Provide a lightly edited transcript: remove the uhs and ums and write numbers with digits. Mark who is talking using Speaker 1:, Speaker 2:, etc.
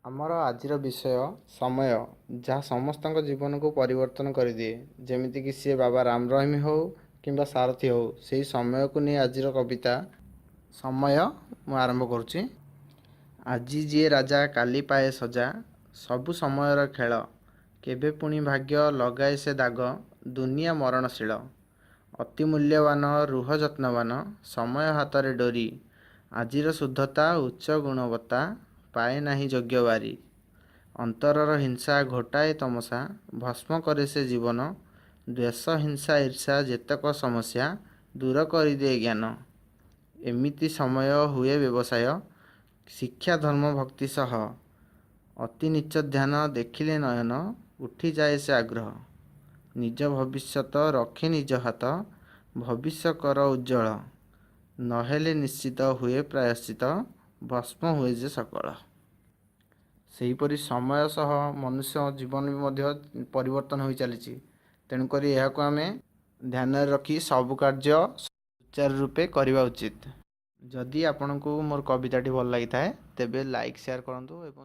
Speaker 1: ଆମର ଆଜିର ବିଷୟ ସମୟ, ଯାହା ସମସ୍ତଙ୍କ ଜୀବନକୁ ପରିବର୍ତ୍ତନ କରିଦିଏ। ଯେମିତିକି ସିଏ ବାବା ରାମ ରହିମ ହେଉ କିମ୍ବା ସାରଥୀ ହେଉ, ସେଇ ସମୟକୁ ନେଇ ଆଜିର କବିତା ସମୟ ମୁଁ ଆରମ୍ଭ କରୁଛି। ଆଜି ଯିଏ ରାଜା କାଲି ପାଏ ସଜା, ସବୁ ସମୟର ଖେଳ। କେବେ ପୁଣି ଭାଗ୍ୟ ଲଗାଏ ସେ ଦାଗ, ଦୁନିଆ ମରଣଶୀଳ। ଅତି ମୂଲ୍ୟବାନ, ରୁହ ଯତ୍ନବାନ, ସମୟ ହାତରେ ଡୋରି। ଆଜିର ଶୁଦ୍ଧତା ଉଚ୍ଚ ଗୁଣବତ୍ତା ପାଏ ନାହିଁ ଯୋଗ୍ୟ ବାରି। ଅନ୍ତରର ହିଂସା ଘୋଟାଏ ତମସା, ଭସ୍ମ କରେ ସେ ଜୀବନ। ଦ୍ୱେଷ, ହିଂସା, ଈର୍ଷା ଯେତେକ ସମସ୍ୟା, ଦୂର କରିଦିଏ ଜ୍ଞାନ। ଏମିତି ସମୟ ହୁଏ ବ୍ୟବସାୟ, ଶିକ୍ଷା, ଧର୍ମ, ଭକ୍ତି ସହ। ଅତି ନୀଚ ଧ୍ୟାନ ଦେଖିଲେ ନୟନ, ଉଠିଯାଏ ସେ ଆଗ୍ରହ। ନିଜ ଭବିଷ୍ୟତ ରଖି ନିଜ ହାତ, ଭବିଷ୍ୟ କର ଉଜ୍ଜଳ। ନହେଲେ ନିଶ୍ଚିତ ହୁଏ ପ୍ରାୟଶ୍ଚିତ, ଭସ୍ମ ହୁଏ ଯେ ସକଳ। ସେହିପରି ସମୟ ସହ ମନୁଷ୍ୟ ଜୀବନ ବି ମଧ୍ୟ ପରିବର୍ତ୍ତନ ହୋଇ ଚାଲିଛି। ତେଣୁକରି ଏହାକୁ ଆମେ ଧ୍ୟାନରେ ରଖି ସବୁ କାର୍ଯ୍ୟ ସୁଚାରୁ ରୂପେ କରିବା ଉଚିତ। ଯଦି ଆପଣଙ୍କୁ ମୋର କବିତାଟି ଭଲ ଲାଗିଥାଏ, ତେବେ ଲାଇକ୍, ସେୟାର କରନ୍ତୁ ଏବଂ